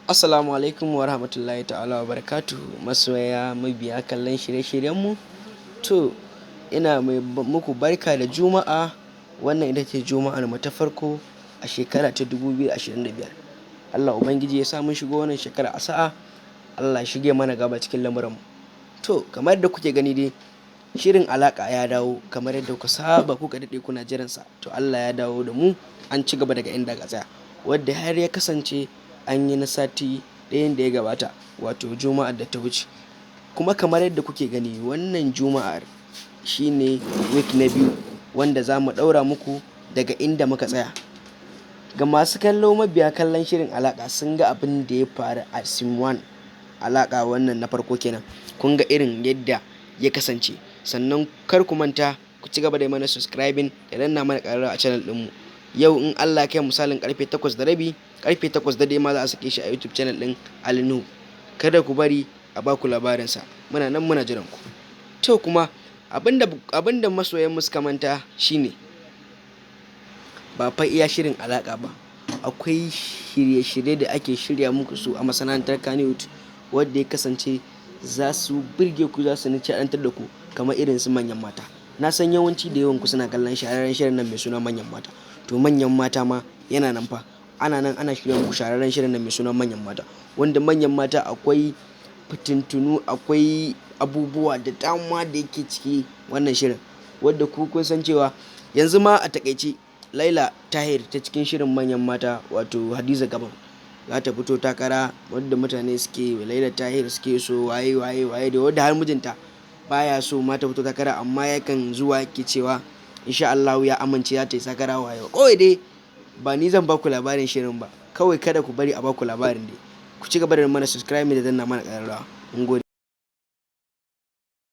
Assalamu alaikum wa rahmatullahi ta'ala wa barakatuhu, masoya mabiya kallon shirye-shiryenmu. To, ina mai muku barka da Juma'a. Wannan ita ce Juma'ar mu ta farko a shekara ta 2025. Allah Ubangiji ya sa mun shigo wannan shekara a sa'a. Allah ya shige mana gaba cikin lamuranmu. To, kamar yadda kuke gani dai, shirin Alaƙa ya dawo kamar yadda kuka saba, kuka daɗe kuna jiransa. To, Allah ya dawo da mu, an ci gaba daga inda aka tsaya. Wadda har ya kasance an yi na sati ɗayan da ya gabata, wato Juma'ar da ta wuce. Kuma kamar yadda kuke gani, wannan Juma'ar shine week na biyu wanda za mu ɗaura muku daga inda muka tsaya. Ga masu kallo, mabiya kallon shirin Alaƙa, sun ga abin da ya faru a season 1 Alaƙa, wannan na farko kenan. Kun ga irin yadda ya kasance. Sannan kar ku manta ku ci gaba da mana subscribing da danna mana ƙararrawa a channel ɗinmu. Yau in Allah ya kai, misalin karfe 8:30, karfe 8 da dai ma, za a sake shi a YouTube channel ɗin Ali Nuhu. Kada ku bari a baku labarinsa. Muna nan muna jiran ku. To, kuma abinda masoyan mu suka manta shine ba fa iya shirin Alaƙa ba. Akwai shirye-shirye da ake shirya muku su a masana'antar Kannywood wadda ya kasance za su burge ku, za su nishaɗantar da ku, kamar irin su Manyan Mata. Na san yawanci da yawan ku suna kallon shahararren shirin nan mai suna Manyan Mata. To, Manyan Mata ma yana nan fa. Ana nan ana shirya muku shahararren shirin nan mai suna Manyan Mata. Wanda Manyan Mata akwai fitintunu, akwai abubuwa da dama da yake ciki wannan shirin. Wadda ku kun san cewa yanzu ma a taƙaice Laila Tahir ta cikin shirin Manyan Mata, wato Hadiza Gabon, za ta fito takara, wadda mutane suke Laila Tahir suke so, waye waye waye da wadda har mijinta baya so ma ta fito takara, amma yakan zuwa yake cewa insha Allahu ya amince za ta yi takara, waye. Kawai dai ba ni zan baku labarin shirin ba. Kawai kada ku bari a baku labarin dai. Ku ci gaba da mana subscribe da danna mana ƙararrawa. Mun gode.